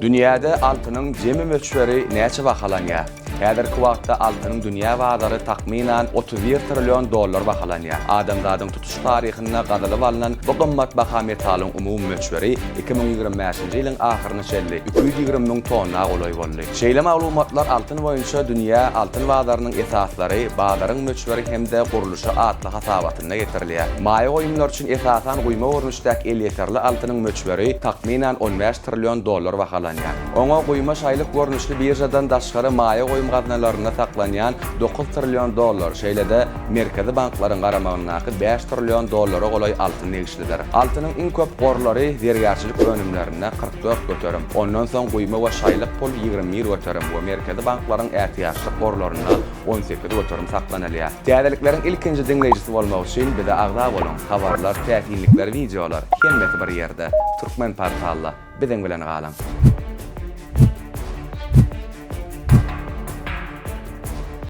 Dünýäde altynyň jemi möçberi näçe bahalanýar? Häzirki wagtda altynyň dünýä bazary takmynan 31 trillion dollar bahalanýar. Adamzadyň tutuş taryhynda gazylyp alnan bu gymmatbaha metalyň umumy möçberi 2025-nji ýylyň ahyryna çenli 220 müň tonna golaý boldy. Şeýle maglumatlar altyn boýunça dünýä altyn bazarynyň esaslary, bazaryň möçberi hem-de gurluşy atly hasabatynda getirilýär. Maýa goýumlar üçin esasan guýma görnüşdäki elýeterli altynyň möçberi takmynan 15 trillion dollar bahalanýar. Oňa guýma şaýlyk görnüşli biržadan daşgary maýa goýum gaznalarynda saklanýan dokuz trillion dollar, şeýle-de merkezi banklaryň garamagyndaky bäş trillion dollara golaý altyn degişlidir. Altynyň iň köp gorlary zergärçilik önümlerinde, 44%, ondan soň guýma we şaýlyk pul 21% we merkezi banklaryň ätiýaçlyk gorlarynda 18% saklanylýar. Täzelikleriň ilkinji diňleýjisi bolmak üçin bize agza boluň! Habarlar, täsinlikler, wideolar, hemmesi bir ýerde. Turkmenportalda. Biziň bilen galyň!